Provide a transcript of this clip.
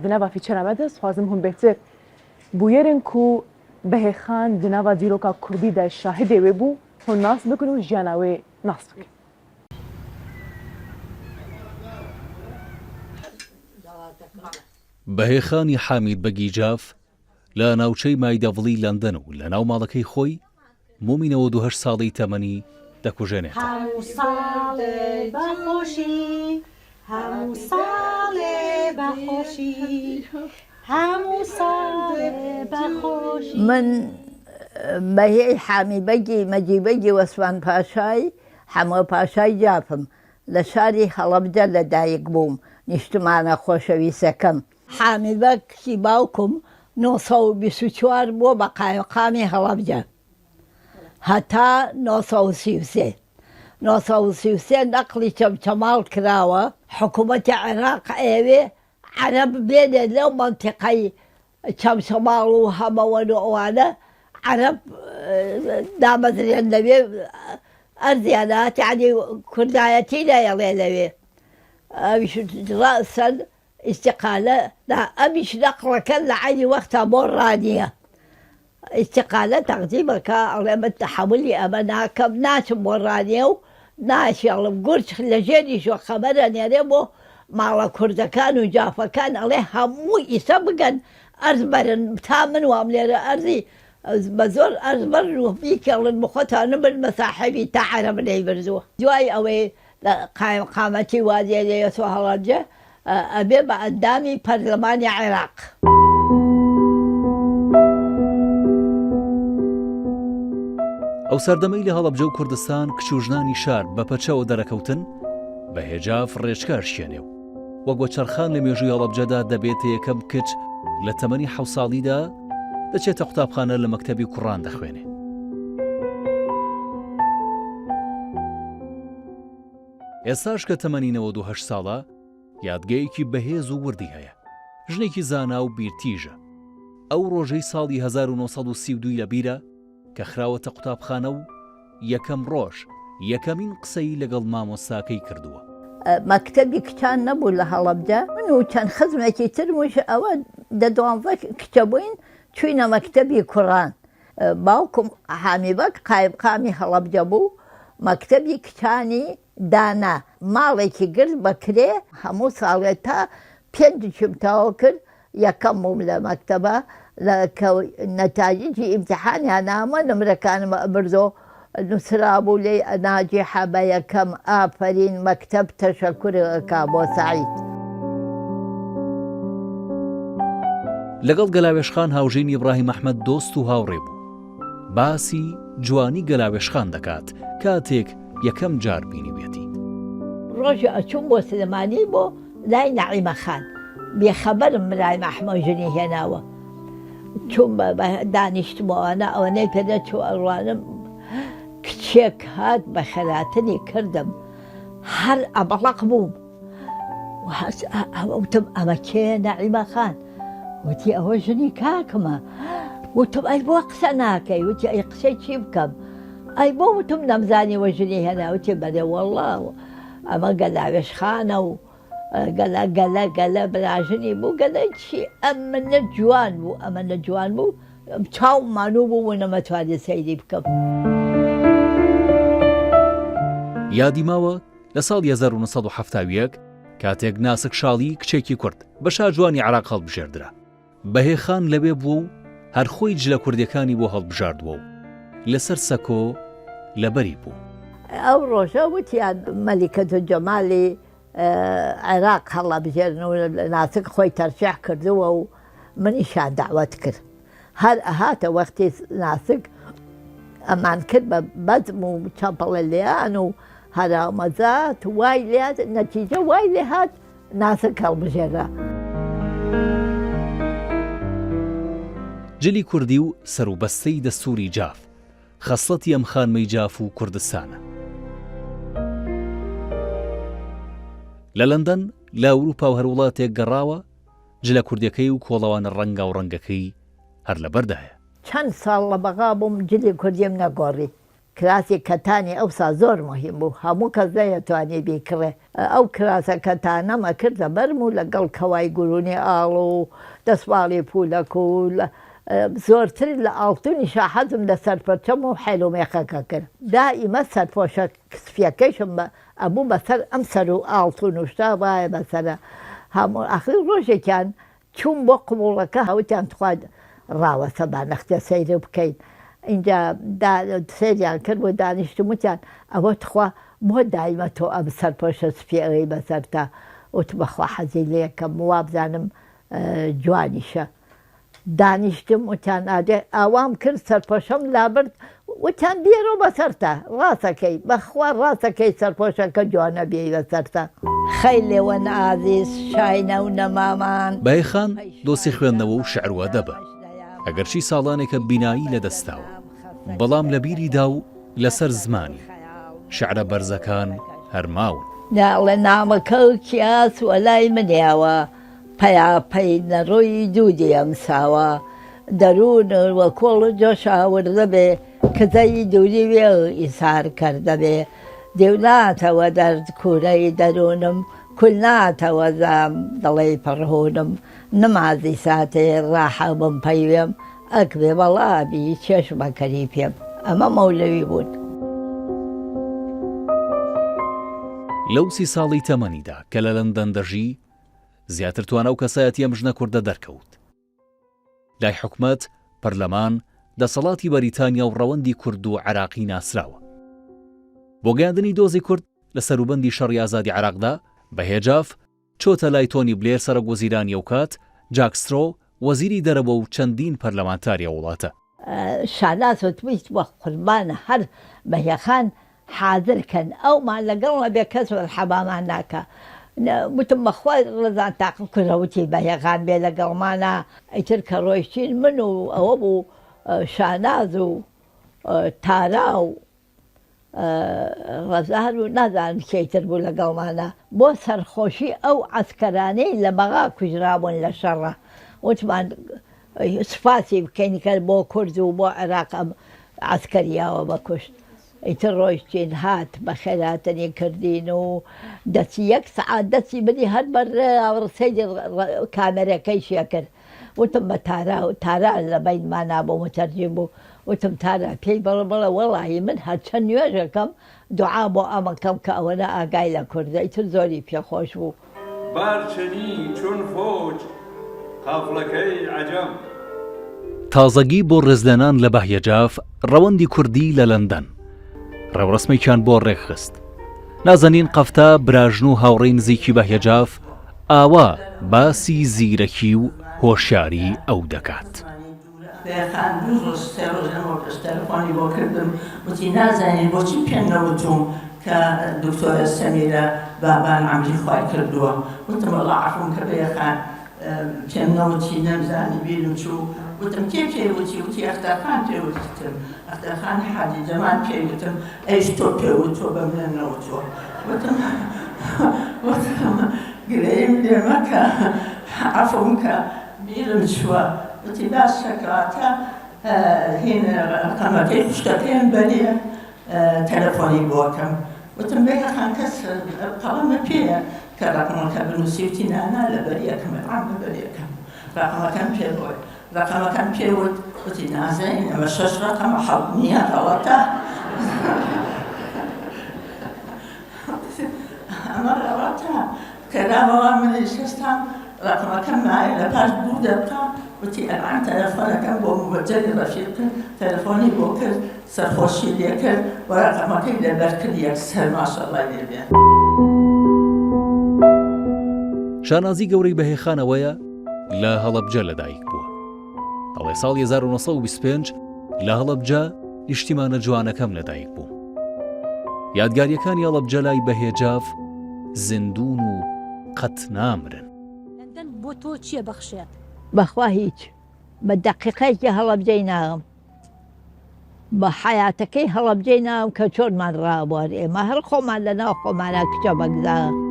Di nava feature me de dixwazim hûn bêhtir bûyerên ku Behêxan di nava dîroka kurdî de şahidê wê bû hûn nas bikin û jiyana wê nas bikin. Behêxanî Hamîd Begî Caf لە ناوچەی مایدەڤڵی لەندەن و لە ناو ماڵەکەی خۆی مۆمی 98 ساڵی تەمەنی دەکوژێنێتەوە. هەموو ساڵێ بە خۆشی هەموو ساڵێ بە خۆشی هەموو ساڵێ بە خۆشی. من بەهێی حامی بەگی مەجی بەگی وەسمان پاشای حەمە پاشای جافم لە شاری هەڵەبجە لە دایک بووم نیشتمانە خۆشەویسەکەم. حامی بەگ کچی باوکم 924 بووە بە قایمقامی هەڵەبجە هەتا 933. 933 نەقڵی چەمچەماڵ کراوە، حکوومەتی عێراق ئەیەوێ عەرەب بێنێت لەو مەنتیقەی چەمچەماڵ و هەمەوەن و ئەوانە عەرەب دامەزرێن لەوێ ئەرزیان هات یانی کوردایەتی نایەڵێ لەوێ ئەویش ڕەئسەن ئیستیقالە دا ئەمیش نەقڵەکە لە عەینی وەختا بۆ ڕانیە ئیستیقالە تەقدیم ئەکا ئەڵێ من تەحەمولی ئەمە ناکەم ناچم بۆ ڕانیە و ناشێڵم گورج لە ژێریشەوە خەبەر ئەنێرێ بۆ ماڵە کوردەکان و جافەکان ئەڵێ هەموو ئیسە بگەن ئەرز بەرن تا من وام لێرە ئەرزی بە زۆر ئەرز بەرن و بیکێڵن بخۆتان بن بە ساحێبی تا عەرەب نەیبردووە دوای ئەوەی لە قایمقامەتی وادیە لە هەڵەبجە ئەبێ بە ئەندامی پەرلەمانی عێراق. ئەو سەردەمەی لە هەڵەبجە و کوردستان کچ و ژنانی شار بە پەچەوە دەرەکەوتن، بە هێجاف ڕێچکە ئەشکێنێ و وەک وەچەرخان لە مێژووی هەڵەبجەدا دەبێتە یەکەم کچ لە تەمەنی حەوت ساڵیدا دەچێتە قوتابخانە لە مەکتەبی کوڕان دەخوێنێ. ئێستاش کە تەمەنی 98 ساڵە، یادگەیەکی بەهێز و وردی هەیە. ژنێکی زانا و بیرتیژە. ئەو ڕۆژەی ساڵی 1932 ی لەبیرە کە خراوەتە قوتابخانە و یەکەم ڕۆژ یەکەمین قسەی لەگەڵ مامۆستاکەی کردووە. مەکتەبی کچان نەبوو لە هەڵەبجە، من و چەند خزمێکی ترمش ئەوە دە دوانزە کچە بووین، چووینە مەکتەبی کوڕان. باوکم حامی بەگ قایمقامی هەڵەبجە بوو، مەکتەبی کچانی دانا، ماڵێکی گرت بە کرێ، هەموو ساڵێ تا پێنجیشم تەواو کرد یەکەم بووم لە مەکتەبە، لە کە نەتایجی ئیمتیحانیان ئەهما نمرەکانم ئەبردۆ نووسرابوو لێی ناجیحە بە یەکەم ئافەرین مەکتەب تەشەکور ئەکا بۆ سەعید. لەگەڵ گەلاوێژخان هاوژینی ئیبراهیم ئەحمەد دۆست و هاوڕێ بوو. باسی جوانی گەلاوێژخان دەکات کاتێک یەکەم جار بینیویەتی. ڕۆژێ ئەچووم بۆ سلێمانی بۆ لای نەعیمە خان، بێخەبەرم برایم ئەحمەو ژنی هێناوە. چووم بە دانیشتم و ئەوانە ئەوەنەی پێ نەچوو ئەڕوانم کچێک هات بەخێرهاتنی کردم هەر ئەبڵەق بووم. وتم ئەمە کێیە نەعیمە خان؟ وتی ئەوە ژنی کاکمە. وتم ئەی بۆ قسە ناکەی؟ وتی ئەی قسەی چی بکەم؟ ئەی بۆ وتم نەمزانیوە ژنی هێنا؟ وتی بەرێ وەڵڵا ئەمە گەلاوێژ خانە و گەلە گەلە گەلە براژنی بوو گەلە چی ئەمنە جوان بوو ئەمەنە جوان بوو چاوم مانوو بوو و نەمەتوانی سەیری بکەم. یادی ماوە لە ساڵی 1971 کاتێک ناسک شاڵی کچێکی کورد بە شاجوانی عێراق هەڵبژێردرا، بەهێ خان لەوێ بووە و هەر خۆی جلە کوردیەکانی بۆ هەڵبژاردووە و لەسەر سەکۆ لەبەری بوو. ئەو ڕۆژە وتیان مەلیکەتولجەمالی عێراق هەڵئەبژێرن و ناسک خۆی تەرشیح کردووە و منیشیان دەعوەت کرد. هەر ئەهاتە وەختی ناسک ئەمان کرد بە بەزم و چەپڵە لێیان و هەراومەزات وای لێهات نەتیجە وای لێهات ناسک هەڵبژێرا. جلی کوردی و سەروبەستەی دەستووری جاف خەسڵەتی ئەم خانمەی جاف و کوردستانە. لە لەندەن، لە ئەوروپا و هەر وڵاتێک گەڕاوە، جلە کوردیەکەی و کۆڵەوانە ڕەنگاوڕەنگەکەی هەر لەبەردایە. چەند ساڵ لە بەغا بووم جلی کوردیم نەگۆڕی. کراسی کەتانی ئەوسا زۆر موهیم بوو هەموو کەس نەیەتوانی بیکڕێ. ئەو کراسە کەتانەم ئەکردە بەرم و لەگەڵ کەوای گورونی ئاڵ و دەسماڵی پوولەک و زۆرتر لە ئاڵتونیشا حەزم لە سەرپەرچەم و حێل و مێخەکە کرد. دائیمە سەرپۆشە سپیەکەیشم ئەبوو بەسەر ئەم سەر و ئاڵتون و شتە وایە بەسەرە هەموو ئاخری ڕۆژێکیان چووم بۆ قبوڵەکە وتیان تخوا ڕاوەستە با نەختێ سەیرت بکەین ئینجا سەیریان کرد و دانیشتم وتیان ئەوە تخوا بۆ دایمە تۆ ئەم سەرپۆشە سپیە ئەوەی بەسەرتە وتم بەخوا حەزی لێکەم وابزانم جوانیشە دانیشتم وتیان ئادێ ئاوام کرد سەرپۆشەم لابرد وتیان بیێرەوە بەسەرتا ڕاستەکەی بەخوا ڕاستەکەی سەرپۆشەکە جوانە بێی بەسەرتا. خەیلێ وەن ئازیز شاینە و نەمامان. بایخان دۆستی خوێندنەوە و شیعر و ئەدەبە، ئەگەرچی ساڵانێکە بینایی لەدەست داوە، بەڵام لە بیریدا و لەسەر زمانی، شیعرە بەرزەکان هەر ماون. ناڵە نامەکە و کیاس وەلای منیاوە پەیاپەی نەڕۆی دوودی ئەمساوە دەروون وە کوڵ جۆشاوردەبێ کزەی دووری وێ ئیسار کەردەبێ دێو ناتەوە دەرد کوورەی دەروونم کول ناتەوە زام دڵەی پڕ هوونم نمازی ساتێ ڕاحە بم پەیوێم ئەک بێ بەڵا بی چێشمەکەری پێم ئەمە مەولەوی بوون. لەو سی ساڵەی تەمەنیدا کە لە لەندەن دەژی، زیاتر توانا و کەسایەتی ئەم ژنە کوردە دەرکەوت. لای حکومەت، پەرلەمان، دەسەڵاتی بەریتانیا و ڕەوەندی کورد و عێراقی ناسراوە. بۆ گەیاندنی دۆزی کورد لە سەروبەندی شەڕی ئازادی عێراقدا، بەهێ جاف چۆتە لای تۆنی بلێر سەرۆک وەزیرانی ئەوکات، جاک سترۆ وەزیری دەرەوە و چەندین پەرلەمانتاری ئەو وڵاتە. شاناز وتبووی وە قوربان هەر بەهێخان حازر کەن ئەومان لەگەڵ نەبێ کەس مەرحەبامان ناکا وتم بەخوا ڕەزان تاقم کوڕە وتی بەهێخان بێ لەگەڵمانا ئیتر کە ڕۆیشتین من و ئەوە بوو شاناز و تارا و ڕەزار و نازانم کێی تر بوو لەگەڵمانا بۆ سەرخۆشی ئەو عەسکەرانەی لە بەغا کوژرابوون لە شەڕا وتمان سوپاسی بکەین کە بۆ کورد و بۆ عێراق ئەم عەسکەریاوە بەکوشت ئیتر ڕۆیشتین هات بەخێرهاتنی کردین و دەچی یەک سەعات دەستی منی هەر بە ڕێ سەیری کامێرەکەیشی ئەکرد وتم بە تارا تارا لە بەینمانا بوو متەرجیم بوو وتم تارا پێی بڵێ بڵێ وەڵاهی من هەرچەند نوێژەکەم دوعا بۆ ئەمەکەم کە ئەوەنە ئاگای لە کوردە ئیتر زۆری پێ خۆش بوو. بار چنی چون فوج قافڵەکەی عەجەم. تازەگی بۆ ڕێزلێنان لە بەهیە جاف ڕەوەندی کوردی لە لەندەن ڕێوڕەسمێکیان بۆ ڕێکخست. نازەنین قەفتە براژن و هاوڕێی نزیکی بەهیە جاف ئاوا باسی زیرەکی و هۆشیاری ئەو دەکات. بەیەخان دوو ڕۆژ سێ ڕۆژ لەمەو پێش تەلەفۆنی بۆ کردم وتی نازانین بۆچی پێم نەوتووم کە دکتۆرە سەمیرە بابان عەمری خوای کردووە وتم وەڵا عەفوم کە بەیەخان پێم نەوتی نەمزانی بیرم چوو وتم کێ پێی وتی وتی ئەختەر خان پێی وتم ئەختەر خان حاجی جەمال پێی وتم ئەیش تۆ پێ وتووە بە منم نەوتووە وتم وتم گلەییم لێ مەکە عەفوم کە بیرم چووە وتی باشە کەواتە هین ڕەقەمەکەی خوشکەکەیم بەرێ تەلەفۆنی بۆ کەم وتم بەیە خان کەس قەڵەمە پێیە کە ڕەقەمەکە بنووسی وتی نا نا لەبەر یەکەم عام لەبەر یەکەم ڕەقەمەکەم پێ بۆی ڕەقەمەکەم پێ وت وتی نازانین ئەمە شەش ڕەقەمە حەوت نییە غەڵەتە ئەمە غەڵەتە کەرامەوە منیش هەستام ڕەقەمەکەم مایە لە پاش دوو دەقە وتی ئەلعان تەلەفۆنەکەم بۆ موبەجەلی ڕەفیق کرد تەلەفۆنی بۆ کرد سەرخۆشی لێ کرد و ڕەقەمەکەی لەبەر کرد یەکسەر ماشەڵای لێ بێ. شانازی گەورەی بەهێخان ئەوەیە لە هەڵەبجە لەدایک بووە. ئەڵێ ساڵی 1925 لە هەڵەبجە نیشتیمانە جوانەکەم لەدایک بووم. یادگاریەکانی هەڵەبجە لای بەهێ جاف زیندوون و قەت نامرن. لەندەن بۆ تۆ چیە بەخشێت؟ بەخوا هیچ بە دەقیقەیەکی هەڵەبجەی ناغم بە حەیاتەکەی هەڵەبجەی ناغم کە چۆنمان ڕابوارد ئێمە هەر خۆمان لەناو خۆمانا کچە بەگزا.